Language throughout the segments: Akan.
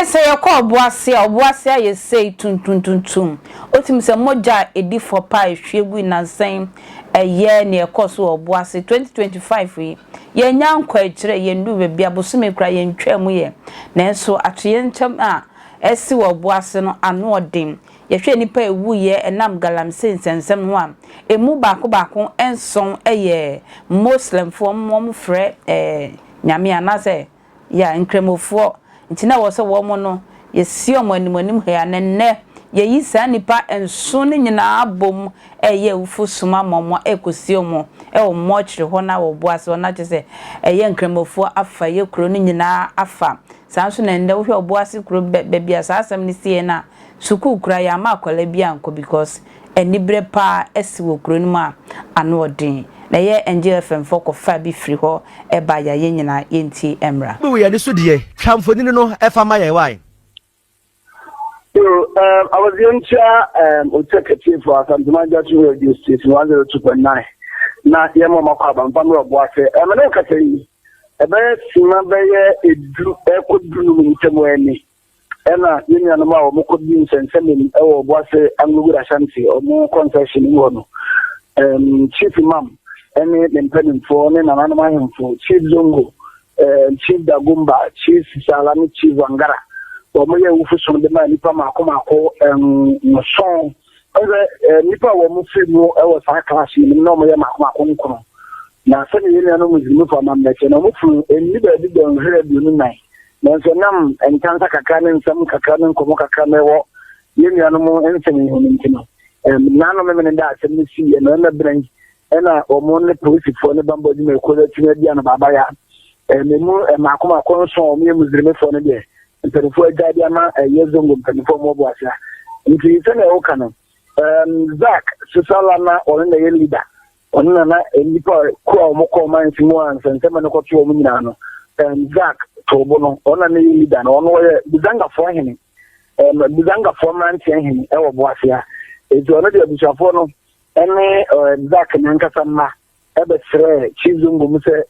Sɛ yɛkɔ Ɔboase a, Ɔboase ayɛ sei tuntuntuntum. Otumi sɛ mogya a edi fɔ paa a ehwie gui nnansa yi, ɛyɛ nea ɛkɔɔ so wɔ Ɔboase 2025 yi. Yɛnnya nkɔɔ akyire, yɛnnuu baabi a bosome koraa yɛntwaa mu yɛ. Nanso atoyerɛnkyɛm a asi wɔ Ɔboase no, ano ɔden. Yɛhwɛ nnipa a ɛwuiɛ ɛnam galamsey nsɛnsɛm ho a, ɛmu baako baako nson yɛ Moslemfoɔ, wɔn frɛ Nyame anaasɛ yeah, Nkramofoɔ, nti na ɛwɔ sɛ wɔn no yɛsi wɔn anim anim ha yi, na nnɛ yɛyi saa nnipa nson no nyinaa abom ɛreyɛ awufo som ama wɔn, ɛrekɔsie wɔn wɔ mortuary hɔ na wɔ Boase hɔ, na kyerɛ sɛ ɛyɛ Nkramofoɔ afa, ɛyɛ kuro no nyinaa afa. Saa nso na nnɛ wohwɛ Ɔboase kuro baabi a saa asɛm no siiɛ no a, Sukuu koraa yɛamma akwadaa bi ankɔ because aniberɛ paa asi wɔ kuro no mu a ano ɔden. Na ɛyɛ Angel FM foɔ kɔfaa bi firi hɔ ba ya yɛn nyinaa yɛntie mmra. Wɔ yɛn ani so deɛ, twa mfonini no fa ma yɛn wae. So um, I was in um, Oteka Chief for Asantuma Junction Radio Station 102.9. Na yɛn mo makɔ abampa mi ɔbo ase. Ɛmɛ ne kasa yi, ɛbɛyɛ sima bɛyɛ edu ɛkɔ du num ntɛm ɛni. Ɛna yɛn nuanom a wɔkɔdi nsɛnsɛmem wɔ Obuasi Anglogold Ashanti wɔn concession mu hɔ no, um, Chief Imam ne ne mpanimfoɔ ne nananom ahemfo, Chief Zongo, um, Chief Dagomba, Chief Sisala ne Chief Wangara, wɔn yɛ awufo som de maa nnipa mako mako nson. Ɛsɛ nnipa a wɔn firi mu wɔ saa class yi mu na wɔyɛ mako mako nkono. Na sɛdeɛ yɛn nuanom Muslimifo amammerɛ kyerɛ no, wɔn funu nni baabi dɔnhwere 24. Nanso ɛnam ntansa kakra ne nsɛm kakra ne nkɔmmɔ kakra na ɛwɔ yɛn nuanom nsɛm yi ho no nti no, nnaano Memeneda a asɛm no siiɛ no, ɛna berɛ yi ɛna wɔn ne polisifoɔ ne bammɔ adwumayɛkuo no atumi adi anobaabaeɛ a ɛmu mmaako mmaako nson a wɔyɛ Muslimifoɔ no deɛ mpanimfoɔ agyae de ama ɛyɛ Zongo mpanimfoɔ a wɔwɔ Boase ha. Nti sɛdeɛ woka no, Zak Sisala na ɔno na ɛyɛ leader. Ɔno na na nnipa kuo a wɔkɔ ɔman mu a nsɛnsɛmma no kɔto wɔn nyinaa no, Zak too bo no, ɔno na na ɛyɛ leader no. Ɔno ɔyɛ Buzangafoɔ hene, Buzangafoɔ mmeranteɛ hene wɔ Boasea. Enti ɔno de abusuafoɔ no ne Zak n'ankasa mma bɛsrɛɛ Chief Zongo mu sɛ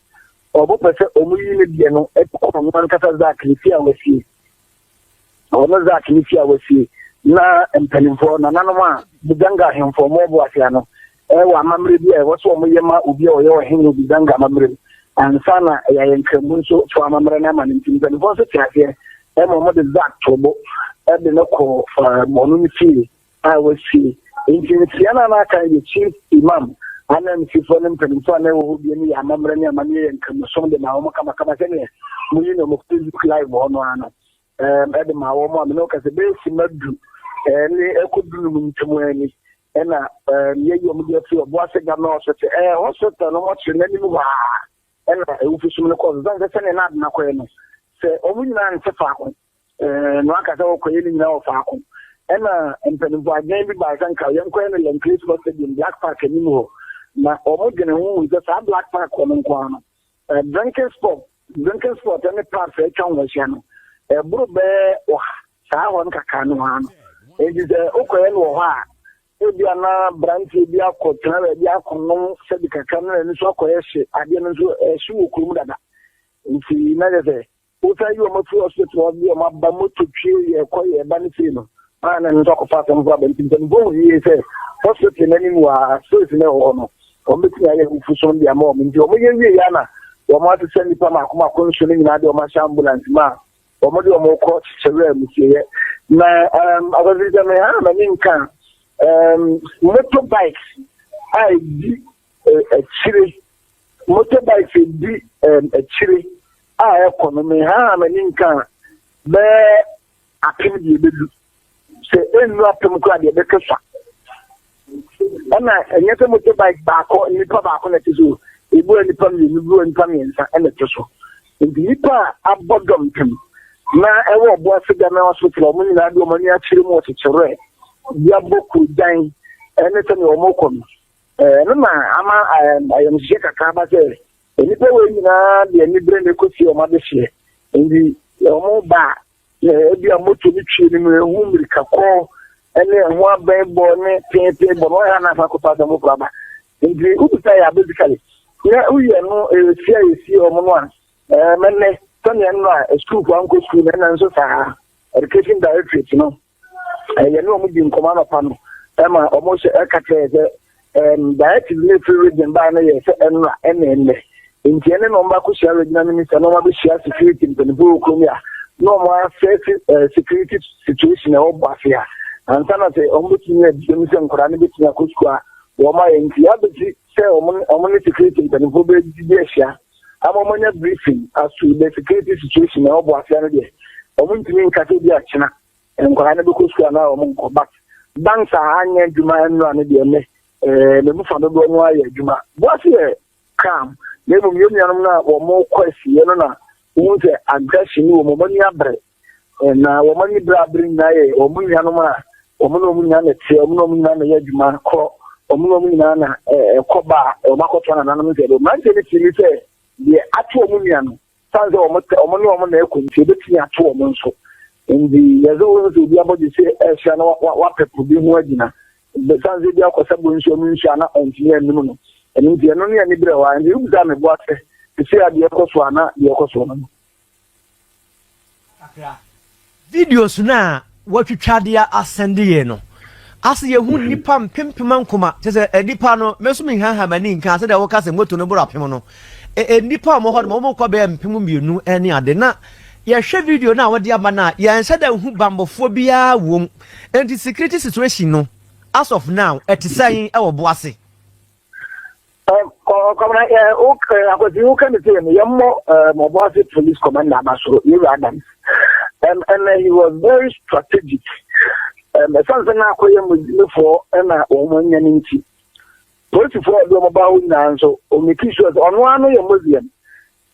wɔpɛ sɛ wɔyi ne deɛ no kɔ ɔno ankasa Zak ne fie a wasie. Ɔno Zak ne fie a wasie na mpanimfoɔ nananom a Buzanga ahemfo a wɔwɔ Boasea no wɔ amammerɛ bi a ɛwɔ sɛ wɔyɛ ma obi a ɔyɛ ɔhene wɔ Buzanga amammerɛ mu ansa na yɛayɛ nkramu nso fo amammerɛ no ama no. Nti mpanimfoɔ nso te aseɛ ma wɔde Zak too bo de no kɔɔ ɔno ne fie a wasie. Nti nsia no a na aka yɛ Chief Imam anansifoɔ ne mpanimfoɔ a na ɛwɔ hɔ bi ne yɛ amammerɛ ne amanneɛ yɛ nkramosom de ma wɔn kamakama sɛdeɛ moyi no mo Facebook live hɔ no ara no. Ɛde maa wɔn a me ne wo kasa bɛyɛ sima du ne ɛkɔ du num ntam ani ɛna yɛyi wɔn de afiri Ɔboase Government Hospital hospital no wɔkyerɛ n'anim hɔ a ɛna awufo som no kɔɔ so sɛ sɛnea na adena kɔɛ no sɛ wɔn nyinaa nte faako no aka sɛ wɔkɔyɛ no nyinaa wɔ faako ɛna mpanimfoɔ adwene bi baa sɛ nka yɛnkɔyɛ no Lenclay Sports Stadium Black Park anim hɔ na wɔn dwene ho hu sɛ saa Black Park hɔ no nko ara no drinking spot ne pubs a atwa ho ahyia no ɛboro bɛyɛ ɔha saa hɔ no kakra no hɔ ano. Enti sɛ wokɔyɛ no wɔ hɔ a, ebia na aberanteɛ bi akɔtena baabi akɔnom sɛbi kakra na n'ani so akɔyɛ hye, adeɛ no nso ɛhye wɔ kurom dada. Nti na kyerɛ sɛ wosan yi wɔn afiri hospital hɔ de wɔn aba moto twie yɛkɔ yɛba ne sei no, a na ɛno nso akɔfa asɛm foforɔ aba. Nti mpanimfoɔ hu yie sɛ hospital no anim wɔ a space no ɛwɔ hɔ no, wɔn bɛtumi ayɛ awufo som de ama wɔn. Nti wɔn yɛ wie ya na wɔn asesa nnipa mako mako nso no nyinaa de wɔn ahyɛ ambulance mu a wɔn de wɔn kɔ kyekyerɛ amusieɛ. Na akwasi sɛ me ha m'ani nka motorbikes a ɛdi akyire, motorbikes ɛdi akyire a ɛkɔ no, me ha m'ani nka bɛɛ 1000 deɛ ɛbɛdu. Sɛ ɛnnu 1000 koraa deɛ ɛbɛka sa. Ɛna ɛnyɛ sɛ motorbike baako nipa baako na ɛte so, ebi wɔ nipa mmienu, ebi wɔ nipa mmiɛnsa ɛna ɛte so. Nti nipa a abɔ dɔmpem na ɛwɔ Ɔboase Government Hospital wɔn nyinaa de wɔn ani akyerɛ mu wɔ kyekyerɛ bi abɔ kurogyan ɛne sɛnea wɔn kɔ no, ɛno na ama ayamhyehye kakra aba sɛ nnipa wei nyinaa de anibere na ɛkɔsie wɔn adehyeɛ. Nti wɔn ba a ebi a moto ne twie no mu ehu mmirika kɔ ɛne ɛho abɛn bɔ ne peepee bɔ no ɔyɛ anafa akɔfa asɛm foforɔ aba. Nti wobisa yɛ a basically na woyɛ no esie a esie wɔn no a mɛnɛ sɛnea no a sukuufoɔ ankɔ sukuu na ɛna nso saa. Education Directorate no, yɛne wɔn di nkɔmmɔ anɔpa no ma wɔn hyɛ ɛka kyerɛ sɛ um, directive no efiri region baa no yɛ sɛ ɛnora ɛna ɛnnɛ nti ɛne na wɔn bakɔhyia regional minister na wɔn abɛhyia security mpanimfoɔ wɔ kurom a na wɔn asɛse uh, security situation ɛwɔ bɔ ase a ansa na sɛ wɔn bɛtumi abie mu sɛ nkwadaa no bɛtumi akɔ sukuu a wɔn ayɛ nti abɛsi sɛ wɔn wɔn ne security mpanimfoɔ bɛdidi ahyia ama wɔn anya briefing as to the security situation ɛwɔ bɔ ase ano deɛ wɔn ntumi nkasa bi akyena nkwadaa no bɛkɔ sukuu anaa wɔn nkɔ but banks a anyɛ adwuma nnura no deɛ nnɛ ɛɛ mɛmu fa dodoɔ no ayɛ adwuma boase yɛ calm na mmom yɛn nuanom no a wɔn kɔ asieɛ no na wɔn sɛ aggression wɔ wɔn ani abere na wɔn ani bere abere nyinaa yɛ wɔn nuanom a wɔn ne wɔn nyinaa na ɛteɛ wɔn ne wɔn nyinaa na ɛyɛ adwuma korɔ wɔn ne wɔn nyinaa na ɛkɔ ba a wɔn akɔtoa nananom sɛ mmeranteɛ no ti ni sɛ deɛ ato wɔn nua no San sɛ wɔn tɛ wɔn ne wɔn na ɛkɔ nti ebetumi ato wɔn nso. Nti yɛsɛ wɔn sɛ obi abɔgye sɛ ɛhyia na wapɛ po bi ho agyina. San sɛ bi akɔsa bɔ nsuo no nsuo a na ɔntumi anum no. Ɛno nti ɛno ne ani berɛ hɔ a nti wobisa me boa sɛ sɛ adeɛ ɛkɔ so a na deɛ ɛkɔ so no no. Kakra. Videos no a wɔatwitwa de asɛnde yɛn no, ase yɛhu nnipa mpempem ankoma, kyerɛ sɛ nnipa no, me nso menhaha m'ani nka sɛdeɛ woka sɛ moto no boro apem no, nnipa a wɔwɔ hɔ no, wɔkɔ bɛyɛ 2000 ne ade. Na yɛhwɛ video no a wɔde aba no a, yɛnhyɛ da nhu bammɔfoɔ biara wom. Enti security situation no, as of now, ɛte sɛn wɔ Boase? Kɔmna akwasi wo kan sɛ no yɛmmɔ Mɔbɔase police commander aba soro Yewura Adams and he was very strategic ɛsiane sɛ na akɔyɛ Muslimfoɔ na wɔn anya no nti polisifoɔ a ɔde wɔn ba hɔ nyinaa nso ɔmeki sure sɛ ɔno ara no yɛ Muslim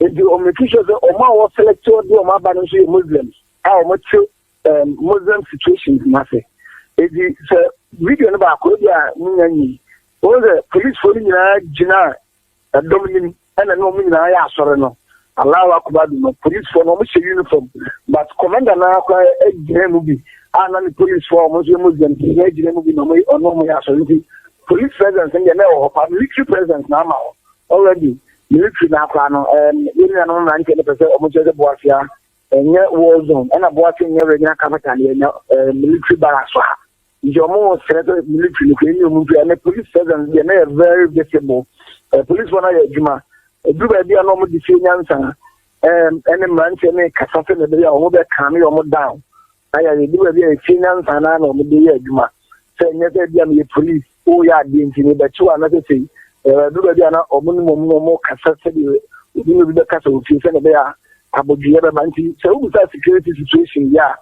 nti ɔmeki sure sɛ wɔn a wɔselect de wɔn aba no nso yɛ Muslims a wɔte Muslim situations no ase eti sɛ video no baako ebi a munya nyi wɔn sɛ polisifoɔ no nyinaa gyina ɛdɔm nim ɛna ne wɔn nyinaa yɛ asɔre no Allahu Akbar bi no polisifoɔ no wɔn hyɛ uniform but commander naa koraa gyina mu bi a na ne polisifoɔ a wɔn nso yɛ Muslim nyinaa gyina mu bi na wɔn ɔno wɔn yɛ asɔre nti police presence no deɛ na ɛwɔ hɔ pa military presence na ama hɔ already military na akora no ɛɛm yɛn nuanom mmeranteɛ no pɛ sɛ wɔn kyerɛ sɛ boafia Ɛnyɛ war zone ɛna Boakye nyɛ regional capital yɛnya eh, military barracks wɔ ha nti ɔmo srɛ sɛ military no kura ɛni ɔmo mfiri ɛnɛ police presence deɛ na yɛ very visible eh, police wɔn ayɛ adwuma ɛduru baabi a na ɔmo de fie nyansa ɛɛ ɛne mmeranteɛ ne kasa sɛ na ɛbɛyɛ a ɔmo bɛ calm ɔmo down na yɛ ɛduru baabi a efie nyansa na na ɔmo de yɛ adwuma sɛ nyɛ sɛ ebi a meyɛ police woyɛ adeɛ nti mebɛkyew a na sɛ sei ɛduru baabi a na ɔmo ne mom na ɔmo kasa sɛdeɛ obi ne obi bɛkasa wɔ fie sɛdeɛ ɛbɛyɛ a abodwoeɛ bɛba nti sɛ wobisa security situation bi a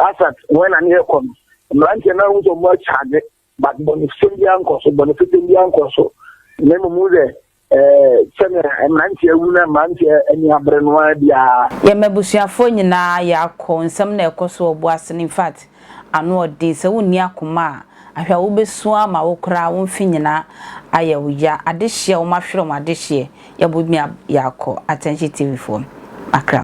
asat wɔn na ne yɛ kɔ no mmeranteɛ no ahu sɛ ɔmo akyagye but bɔnefisɛm biara nkɔ so bɔnefisɛm biara nkɔ so na mmom sɛ ɛɛ sɛnea mmeranteɛ awu na mmeranteɛ ani abere no ara biara. Yɛn m'abusuafoɔ nyinaa yɛakɔ nsɛm na ɛkɔ so wɔ boase no infact ano ɔden sɛ wonni akoma a ahwɛ a wobɛsu ama wo koraa wo mfe nyinaa ayɛ wo ya adehyeɛ wɔn ahwere wɔn adehyeɛ yɛbɔ mi a yɛakɔ attention TV foɔ Accra.